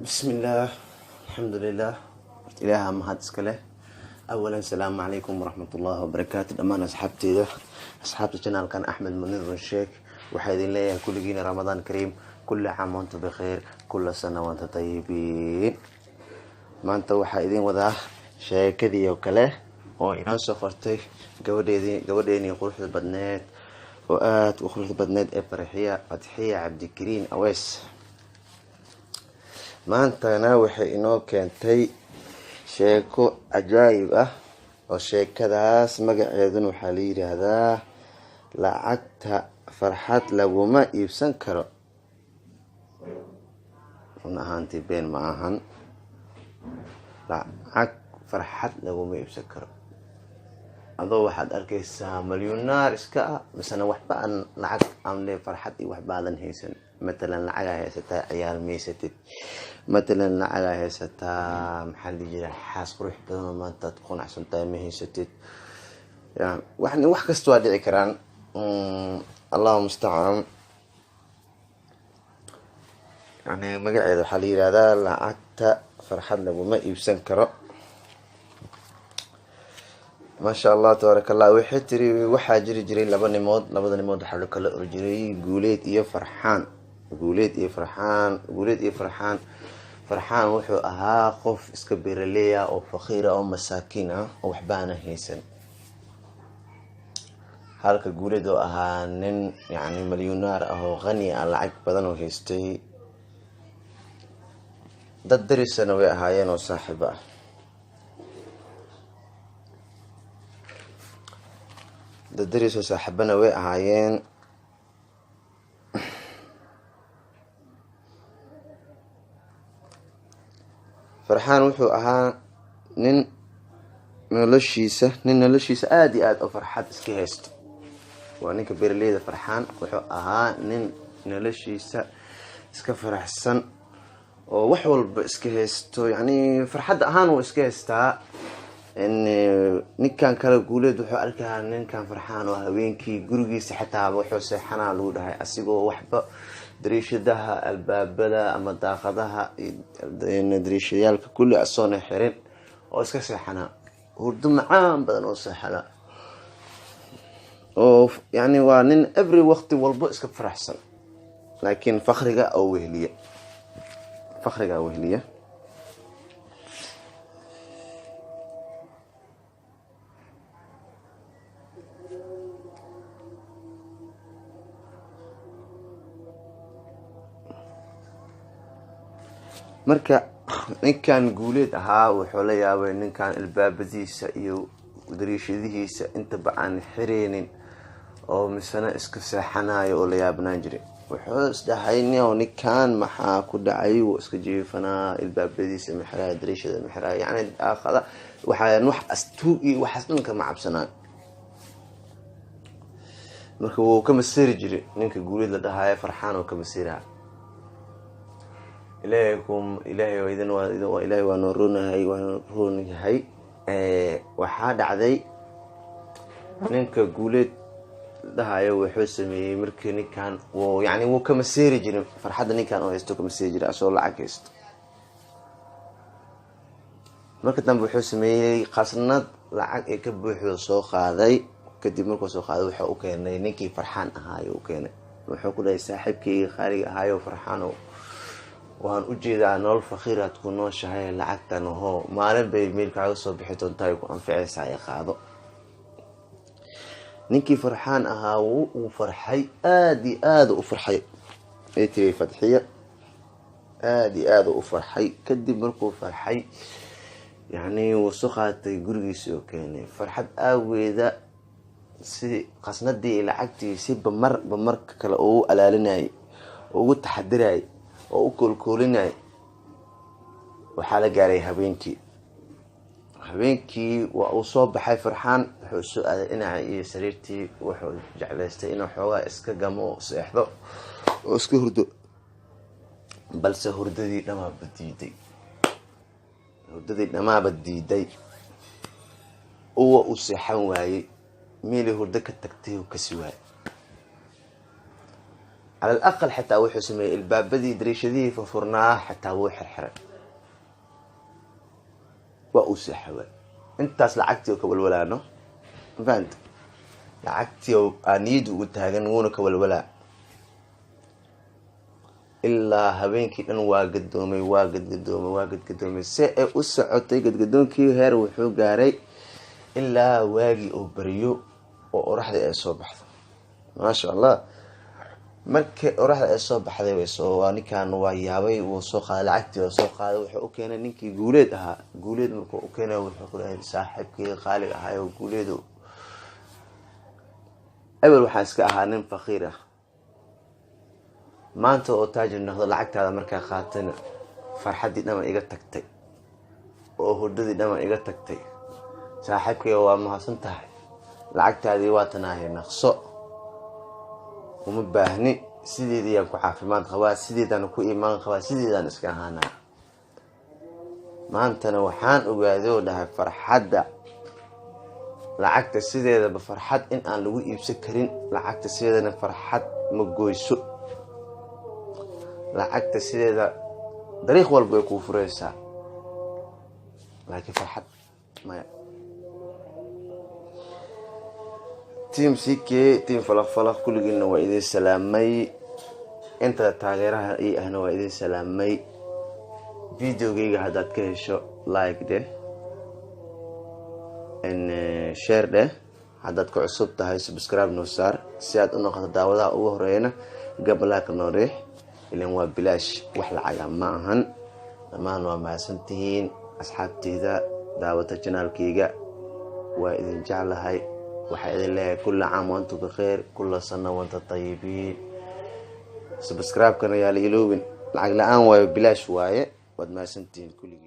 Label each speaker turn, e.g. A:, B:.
A: Bismillaah, alxamdulilah, horta Ilaaha mahad iska leh. Awalan, salaamu calaykum waraxmatullaahi wabarakaatu. Dhammaan asxaabteeda, asxaabta channelkan Axmed Munir Runsheeg, waxaa idin leeyahay kulligiina Ramadaan kariim, kulli caam wa antum bikhiir, kulla sana wa antum tayibiin. Maanta waxaa idin wadaa sheekadii oo kale oo inoo soo qortay gabadheedii, gabadheenii quruxda badneed oo aada u quruxda badneed ee Farxiya Fatxiya Cabdikariin Aweys. Maantana waxay inoo keentay sheeko cajaayib ah, oo sheekadaas magaceeduna waxaa la yidhaahdaa "Lacagta Farxad Laguma Iibsan Karo". Run ahaantii been ma ahan, lacag farxad laguma iibsan karo. Adoo waxaad arkaysaa malyunaar iska ah, misena waxba aan lacag aan le farxad iyo waxba aadan haysan. Matalan, lacagaa haysataa, ciyaal maysatid. Matalan, lacagaa haysataa, maxaa la dhihi jiraa, xaas qurux badan oo maanta aad ku qanacsan tahay ma haysatid. Ya wax wax kasta waa dhici karaan. Allahu mustacaan. Yani magaceeda waxaa la yihahdaa "Lacagta Farxad Laguma Iibsan Karo". Maasha Allah, tabaaraka Allah. Waxay tiri: waxaa jiri jiray laba nimood. Labada nimood waxaa loo kala ori jiray Guuleed iyo Farxaan. Guuleed iyo Farxaan, Guuleed iyo Farxaan. Farxaan wuxuu ahaa qof iska beeraleya oo faqiira oo masaakiin ah oo waxba aanan haysan, halka Guuleed oo ahaa nin yani malyunaar ah oo qani ah, lacag badan oo haystay. Dad darisana way ahaayeen oo saaxiibo ah. Dad daris oo saaxiibana way ahaayeen. Farxaan wuxuu ahaa nin noloshiisa aada iyo aada oo farxad iska haysto. Waa ninka beeraleyda. Farxaan wuxuu ahaa nin noloshiisa iska faraxsan oo wax walba iska haysto, yani farxadda ahaan wuu iska haystaa. Ninkan kale Guuleed wuxuu arkaa ninkan Farxaan oo habeenkii gurigiisa xitaa wuxuu seexanaa, lagu dhahay, asigoo waxba dariishadaha, albaabada ama daaqadaha, dariishayaalka kulli asoona xirin oo iska seexanaa, hurdo macaan badan oo seexanaa, oo yani waa nin every waqti walbo iska faraxsan, laakiin fakriga oo wehliya, fakriga wehliya. Marka ninkan Guuleed ahaa wuxuu la yaabay ninkan albaabadiisa iyo dariishadihiisa intaba aan xireynin oo misena iska seexanayo oo la yaabnaan jiray. Wuxuu isdhahay: "Nio, ninkan maxaa ku dhacay? Wuu iska jiifanaa, albaabadiisa maxiraayo, dariishada maxiraayo, yani daaqada waxaa wax astuug iyo waxaas dhan kama cabsanaayo." Marka wuu ka masiri jiray ninka Guuleed la dhahaayo, Farxaan oo ka masiraha. Ilaahay kum, Ilaahay idin waa, Ilaahay waa noo roonahay, waa noo roon yahay. Waxaa dhacday, ninka Guuleed dhahayo wuxuu sameeyey markii ninkan wuu yani wuu ka maseeri jiray farxadda ninkan oo haysto, ka maseeri jiray asagoo lacag haysto. Marka dambe wuxuu sameeyey khasnad lacag ay ka buuxdo soo qaaday. Kadib markuu soo qaaday, wuxuu u keenay ninkii Farxaan ahaayo u keenay. Wuxuu ku dhahay: "Saaxiibkayga qaaliga ahaayo Farxaano, waan u jeedaa nolol fakiiraad ku nooshahay. Lacagtan hoo, maalin bay meel kaaga soo bixi doontaa ay ku anficaysaa, ay qaado." Ninkii Farxaan ahaa wuu uu farxay, aada iyo aada u farxay, ay tiri Fadxiya. Aada iyo aada u farxay. Kadib markuu farxay, yacni wuu soo qaatay, gurigiisii oo keenay. Farxad aageeda si khasnadii iyo lacagtii si bamar bamarka kale ugu alaalinayay oo ugu taxadirayay oo u koolkoolinayay. Waxaa la gaaray habeenkii. Habeenkii waa uu soo baxay Farxaan, wuxuu soo aaday dhinaca iyo sariirtii. Wuxuu jeclaystay inuu xoogaa iska gamo oo seexdo oo iska hurdo, balse hurdadii dhamaaba diiday, hurdadii dhamaaba diiday. Uwa uu seexan waayey, meelay hurdo ka tagtay uu kasi waayey. Cala alaqal xataa wuxuu sameeyey ilbaabadii dariishadihii furfurnaa xataa wuu xirxiray, waa uu seexaway. Intaas lacagtii oo ka walwalaano, mafahanta? Lacagtii oo aa niyadda ugu taagan, wuuna ka walwalaa ilaa habeenkii dhan. Waa gadoomay, waa gadgadoomay, waa gadgadoomay. Si ay u socotay gadgadoonkii, heer wuxuu gaaray ilaa waagii oo beriyo oo oraxdii ay soo baxdo. Maasha Allah, markii oraxda ay soo baxday waa ninkan waa yaabay. Wuu soo qaaday lacagtii oo soo qaaday, wuxuu u keenay ninkii Guuleed ahaa. Guuleed markuu u keenay, wuxuu ku dhahay: "Saaxiibkii qaaliga ahaa oo Guuleedo, ebel waxaa iska ahaa nin faqiir ah, maanta oo taajir noqdo, lacagtaada markaa qaatana farxaddii dhama iga tagtay oo hurdadii dhama iga tagtay. Saaxiibkayga, waa mahadsan tahay, lacagtaadii waa tanaahay, naqso, uma baahni. Sideediyaan ku caafimaad qabaa, sideedaan ku iimaan qabaa, sideedaan iska ahaanaa. Maantana waxaan ogaaday," oo dhahay, "farxadda lacagta sideedaba farxad in aan lagu iibsan karin. Lacagta sideedana farxad ma goyso. Lacagta sideeda dariiq walba way kuu fureysaa, laakiin farxad maya." Team CK, team Falaq Falaq, kulligiina waa idin salaamay. Inta taageeraha ii ahna waa idin salaamay. Videogeyga haddaad ka hesho, like dheh, share dheh. Haddaad ku cusub tahay, subscribe noo saar si aad u noqoto daawadaha ugu horeeyana. Gambaleelka noo riix, ilan waa bilaash, wax lacaga ma ahan. Dhammaan waa mahadsantihiin asxaabteyda daawata channelkeyga. Waa idin jeclahay. Waxaa idin leeyahay kulla caam wa antum bikheer, kulla sana wanta tayibiin. Subscribe-kana yaa la iloobin, lacag la-aan waayo, bilaash waaye. Waad mahadsantihiin kulligiin.